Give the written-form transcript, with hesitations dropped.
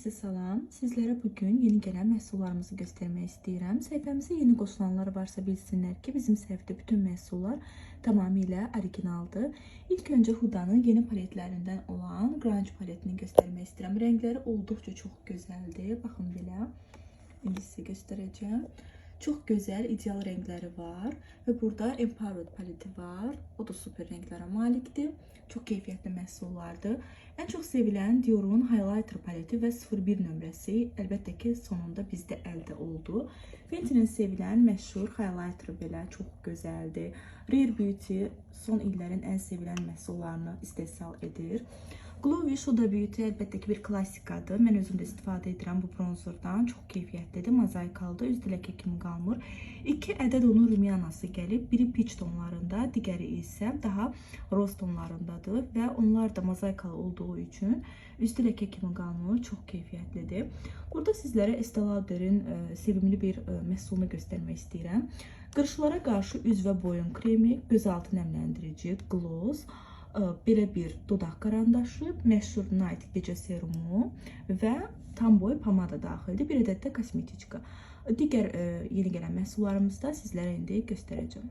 Herkese salam. Sizlere bugün yeni gelen məhsullarımızı göstermek istəyirəm. Səhifəmizə yeni qoşulanlar varsa bilsinlər ki, bizim səhifədə bütün məhsullar tamamilə originaldır. İlk öncə Huda'nın yeni paletlərindən olan Grunge paletini göstərmək istəyirəm. Rəngləri olduqca çox gözəldir. Baxın belə. İndi sizə göstərəcəm. Çox gözəl, ideal rəngləri var və burada Empowered paleti var. O da super rənglərə malikdir. Çox keyfiyyətli məhsullardır. Ən çox sevilən Dior'un Highlighter paleti və 01 nömrəsi əlbəttə ki, sonunda bizdə əldə oldu. Fenty'nin sevilən məşhur highlighterı belə çox gözəldir. Rare Beauty son illərin ən sevilən məhsullarını istehsal edir. Glowish Huda Beauty əlbəttə ki, bir klassikadır. Mən özüm də istifadə edirəm bu bronzerdan. Çox keyfiyyətlidir, mozaikalıdır, üzdə ləkə kimi qalmır. İki ədəd onun rumyanası gəlib. Biri peach tonlarında, digəri isə daha roz tonlarındadır və onlar da mozaikalı olduğu üçün üzdə ləkə kimi qalmır. Çox keyfiyyətlidir. Burada sizlərə Estee Lauder'in sevimli bir məhsulunu göstərmək istəyirəm. Qırışlara qarşı üz və boyun kremi, gözaltı nəmləndirici, gloss, belə bir dodaq karandaşı, məşhur Night gecə serumu və tam boy pomada daxildir. Bir ədəd də kosmetiçka. Digər yeni gələn məhsullarımızı da sizlərə indi göstərəcəm.